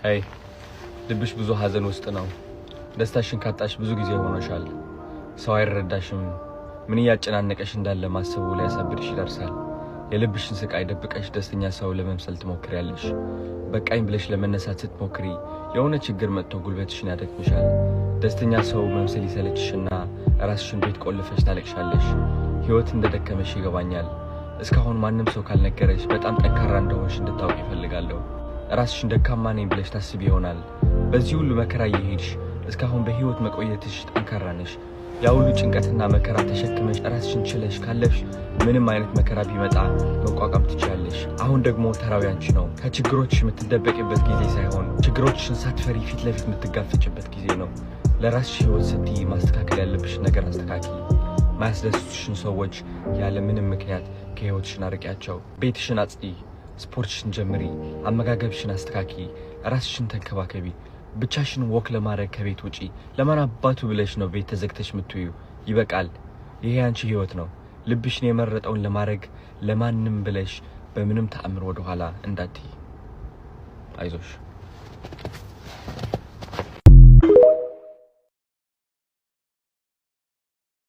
Hey፣ ልብሽ ብዙ ሀዘን ውስጥ ነው። ደስታሽን ካጣሽ ብዙ ጊዜ ሆኖሻል። ሰው አይረዳሽም። ምን እያጨናነቀሽ እንዳለ ማሰቡ ሊያሳብድሽ ይደርሳል። የልብሽን ስቃይ ደብቀሽ ደስተኛ ሰው ለመምሰል ትሞክሪያለሽ። በቃኝ ብለሽ ለመነሳት ስትሞክሪ የሆነ ችግር መጥቶ ጉልበትሽን ያደክምሻል። ደስተኛ ሰው መምሰል ይሰለችሽና ራስሽን ቤት ቆልፈሽ ታለቅሻለሽ። ህይወት እንደደከመሽ ይገባኛል። እስካሁን ማንም ሰው ካልነገረሽ በጣም ጠንካራ እንደሆንሽ እንድታውቂ እፈልጋለሁ። ራስሽን ደካማ ነኝ ብለሽ ታስቢ ይሆናል። በዚህ ሁሉ መከራ እየሄድሽ እስካሁን በህይወት መቆየትሽ ጠንካራ ነሽ። ያ ሁሉ ጭንቀትና መከራ ተሸክመሽ ራስሽን ችለሽ ካለፍሽ ምንም አይነት መከራ ቢመጣ መቋቋም ትችያለሽ። አሁን ደግሞ ተራው ያንቺ ነው። ከችግሮችሽ የምትደበቂበት ጊዜ ሳይሆን ችግሮችሽን ሳትፈሪ ፊት ለፊት የምትጋፈጭበት ጊዜ ነው። ለራስሽ ህይወት ስትይ ማስተካከል ያለብሽን ነገር አስተካክዪ። ማያስደስቱሽን ሰዎች ያለ ምንም ምክንያት ከህይወትሽን አርቂያቸው። ቤትሽን አጽጂ፣ ስፖርትሽን ጀምሪ፣ አመጋገብሽን አስተካክዪ፣ ራስሽን ተንከባከቢ። ብቻሽን walk ለማድረግ ከቤት ውጪ። ለማን አባቱ ብለሽ ነው ቤት ተዘግተሽ የምትውዪው? ይበቃል። ይሄ ያንቺ ህይወት ነው። ልብሽን የመረጠውን ለማድረግ ለማንም ብለሽ በምንም ተአምር ወደኋላ እንዳትይ። አይዞሽ።